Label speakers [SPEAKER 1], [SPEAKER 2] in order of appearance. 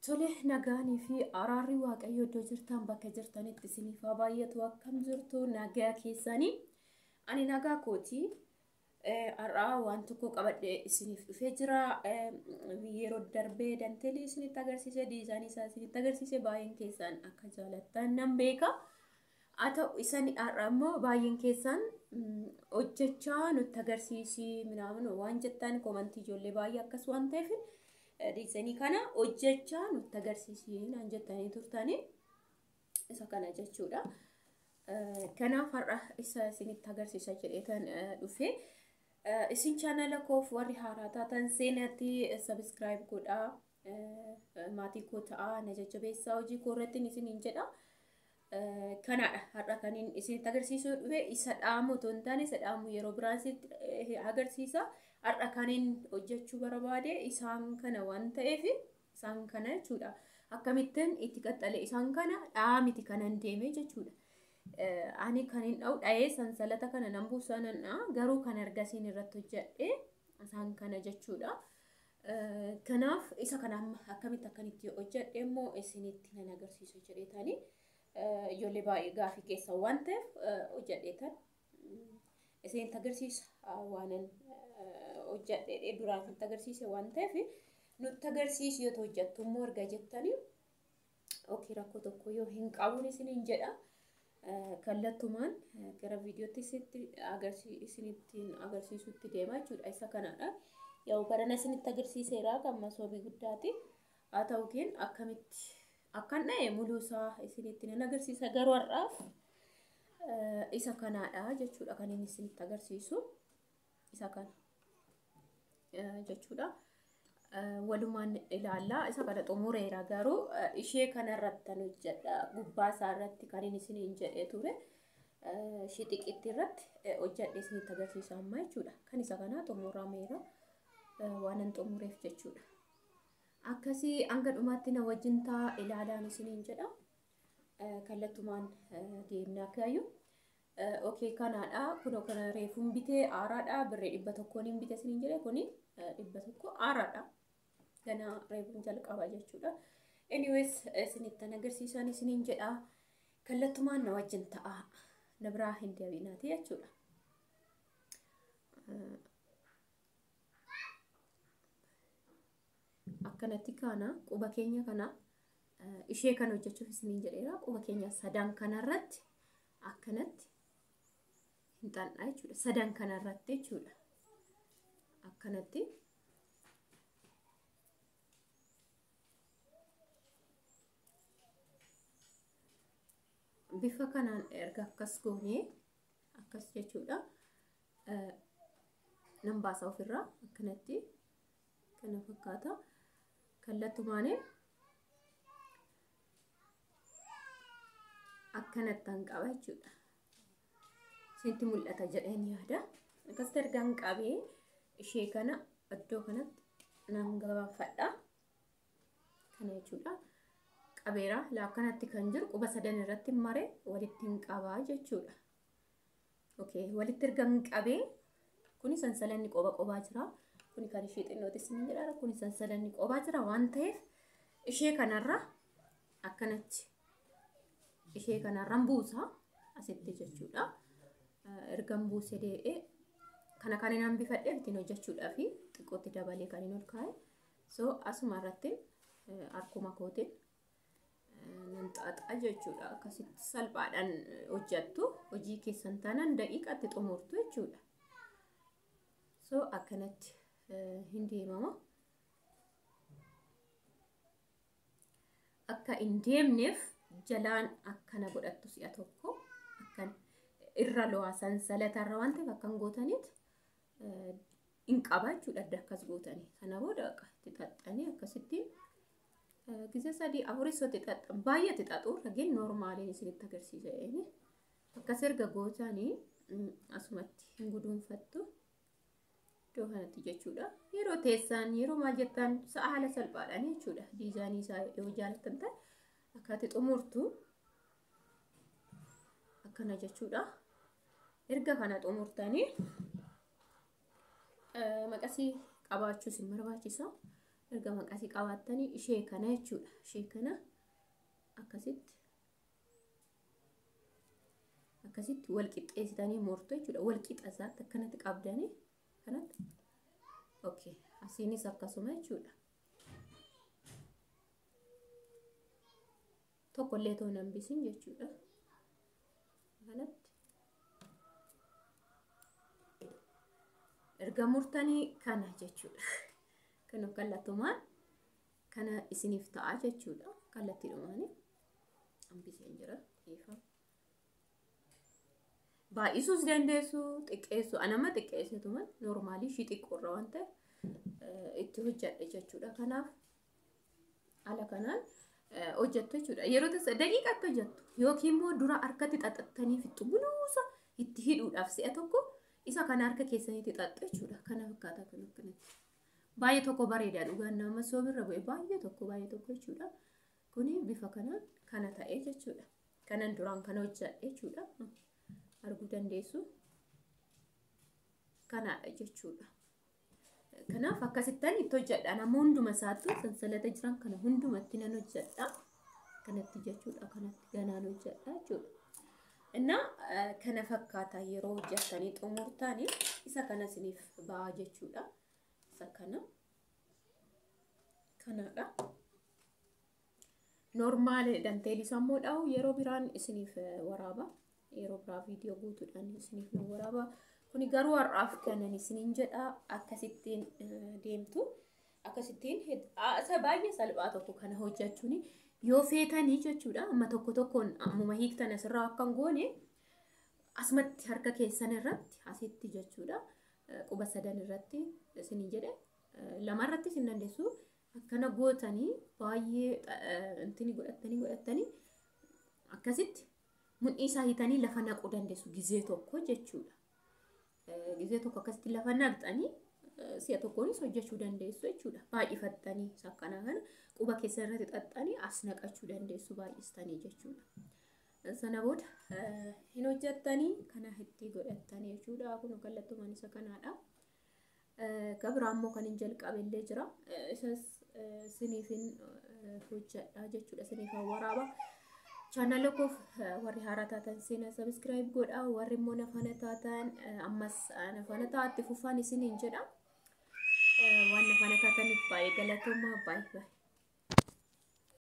[SPEAKER 1] Tole, nagaanii fi araarri Waaqayyo iddoo jirtan bakka jirtanitti isiniif haa baay'atu. Akkam jirtu? Nagaa keessanii? Ani nagaa kooti. Har'aa waan tokko qabadhee isiniif dhufee jira. Yeroo darbee danteelii isinitti agarsiise, diizaayinii isaa isinitti agarsiise, baay'een keessan akka jaalattan nan beeka. Haa ta'u, isan har'a immoo baay'een keessan hojjechaa nutti agarsiisi minaamin waan jettan, koomantii ijoollee baay'ee akkas waan ta'eef, diizaayinii kana hojjechaa nutti agarsiisi naan jettanii turtanii, isa kana jechuudha. Kanaaf har'a isa isinitti agarsiisa jedheetan dhufe. Isin chaanala koof warri haaraa taatan seenatti sabiskiraayib godhaa. Maatii koo ta'aa, na jajjabeessaa hojii koo irratti isiniin jedha. Kanaadha har'a kan isinitti agarsiisuu dhufe. Isa dhaamu otoo hin taane, isa dhaamu yeroo biraan isinitti agarsiisa. Har'a kan hojjechuu barbaade isaan kana waan ta'eef, isaan kana jechuudha. Akkamittiin itti qaxxale isaan kana dhaamiti kanan deeme jechuudha. Ani kan hin dha'u dha'ee sansalata kana nan buusaa nan dha'a, garuu kan ergasiin irratti hojjedhe isaan kana jechuudha. Kanaaf isa kana amma akkamitti akkanitti hojjedhe immoo isinitti nan agarsiisa jedheetanii, ijoollee baay'ee gaafii keessa waan ta'eef hojjedheetan isinitti agarsiisa. Waanan hojjedhe duraan isinitti agarsiise waan ta'eef, nutti agarsiisi yoo hojjettu immoo erga jettanii, okay, rakkoo tokko yoo hin qabuun isiniin jedha. Kallattumaan gara viidiyootti isinittiin agarsiisutti deema jechuudha. Isa kanadha. Yoo barana isinitti agarsiiseera, kan masoobii guddaati. Haa ta'uutiin akkamitti akkan dha'e muluu isaa isinitti nan agarsiisa, garuu har'aaf isa kanaadha jechuudha kan inni isinitti agarsiisu. Isa kana jechuudha. Walumaan ilaallaa. Isa kana xumureera, garuu ishee kanarratti hojjedha. Gubbaa isaa irratti kan inni isiniin jedhee ture. Ishee xiqqeetti irratti hojjedhe isinitti agarsiisa amma jechuudha. Kan isa kanaa xumurameera waan hin xumureef jechuudha. Akkasii hanga dhumaatti na wajjin ta'a ilaalaan isiniin jedha. Kallattumaan deemnaa kaayyuu. Okay, kanaadha. Kunoo kana reefuun bitee haaraadha. Birrii 100 hin bite isiniin jedhe, kuni 100 haaraadha. Gana reefuun jalqaba jechuudha. Anyways, isinittan agarsiisan isiniin jedha. Kallattumaan na wajjin ta'a. Na biraa hin deebinaati jechuudha. Akkanatti kana quba keenya kana ishee kan hojjechuuf isiniin jedheera. Quba keenya sadan kanarratti akkanatti hin xan'aa jechuudha. Sadan kanarratti jechuudha. Akkanatti. Bifa kanaan erga akkas goonee, akkas jechuudha. Nan baasa ofirraa akkanatti kana fakkaata. Kallattumaanii akkanattan qaba jechuudha. Isinitti mul'ata jedheen yaada. Akkasitti ergaan qabee ishee kana iddoo kanatti nan gabaabfadha. Kana jechuudha. Qabeera akkanatti kan jiru quba sadan irratti maree walitti hin qabaa jechuudha. Okay, walitti ergan qabee, kuni sansalanni qoba qobaa jira. Kuni kan ishee xinnootis ni jedha. Kuni sansalanni qobaa jira waan ta'eef, ishee kanarra akkanatti ishee kanarra buusa asitti jechuudha. Ergan buusee dee'ee kana kan hin hambifadhe ittiin hojjechuudhaaf xiqqootti dabalee kan hin ol kaa'e. So asuma irratti harkuma kootiin nan xaaxaa jechuudha. Akkasitti salphaadhaan hojjettu, hojii keessan taanaan daqiiqaatti xumurtu jechuudha. So akkanatti hin deemama. Akka hin deemneef jalaan akkana godhattu, si'a tokko akkan irra lo'aa sansalatarra waan ta'eef, akkan gootaniit hin qaba jechuudha. Adda akkas gootanii. Sana booda itti xaxxanii akkasittiin gise sadii afuris itti xaxxan, baay'ee itti xaxuu rageen noormaaliin isinitti agarsiisa. Akkas erga gootanii asumatti hin guduunfattu. Iddoo kanatti jechuudha. Yeroo teessan, yeroo maal jettan, sa'a haala salphaadhaan jechuudha. Diizaayinii isaa yoo jaallattan ta'e akkatti xumurtu akkana jechuudha. Erga kana xumurtanii maqasii qabaachuu isin barbaachisa. Erga maqasii qabaattanii ishee kana jechuudha. Ishee kana akkasitti akkasitti wal qixxeessitanii murtu jechuudha. Wal qixa isaatti akkanatti qabdanii kanatti. Okay, asiinis akkasuma jechuudha. Tokkollee too hin hambisin jechuudha. Kanatti. Erga murtanii kana jechuudha. Kan kallattumaan kana isiniif ta'a jechuudha. Kallattiidhumaanii hambiseen jira. Baay'isuus dandeessu, xiqqeessu. Anama xiqqeessituman noormaalii ishii xiqqoorra waan ta'eef itti hojjedhe jechuudha. Kanaaf haala kanaan hojjettu jechuudha. Yeroo tasa daqiiqaatti hojjettu yookiin immoo dura harkatti xaxattanii fixxu buluusa itti hidhuudhaaf si'a tokko isa kana harka keessanitti xaxxu jechuudha. Kana fakkaata kun akkanatti. Baay'ee tokko bareeda dhugaan nama soobirra bu'e baay'ee tokko jechuudha. Kuni bifa kanaan kana ta'ee jechuudha. Kanan duraan kana hojjedhe jechuudha. Arguu dandeessu. Kanaadha jechuudha. Kanaaf akkasittan itti hojjedha. Nama hunduma isaattuu sansalata jiran kana hundumatti nan hojjedha. Kanatti jechuudha. Kanatti ganaan hojjedha jechuudha. Innaa kana fakkaata yeroo hojjettanii xumurtanii isa kana isiniif ba'a jechuudha. Isa kana kanaadha. Normaal danteelii sammuu dha'u yeroo biraan isiniif waraaba. Yeroo biraa viidiyoo guutuudhaan isiniif nu waraaba. Kuni garuu har'aaf kanan isiniin jedha akkasittiin deemtu. Akkasittiin isa baay'ee salphaa tokko kana hojjechuun yoo feetanii jechuudha. Amma tokko tokkoon ammuma hiiktan asirraa akka hin goone asumatti harka keessan irratti asitti jechuudha. Quba sadan irratti isiniin jedhe lama irratti isin dandeessu. Akkana gootanii baay'ee intini godhattanii akkasitti mudhii isaa hiitanii lafa naquu dandeessu gizee tokko jechuudha. Gizee tokko akkasitti lafa naqxanii si'a tokkoonis hojjechuu dandeessu jechuudha. Baay'ifattanii akkanaa kana quba keessa irratti xaxxanii as naqachuu dandeessu baay'istanii jechuudha. Sana booda hin hojjettanii kana itti godhattanii jechuudha. Kun kallattumaan isa kanaadha. Gabraa immoo kan hin jalqabe illee jira. Isas isiniifin hojjedha jechuudha. Isiniifin waraaba. Chaanala koof warri haaraa taatan seenaa sabiskiraayib godha. Warri immoo nafana taatan ammas nafana taa'atti fufaan isiniin jedha. Waan nafana taataniif baay'ee galatoomaa baay'ee baay'ee.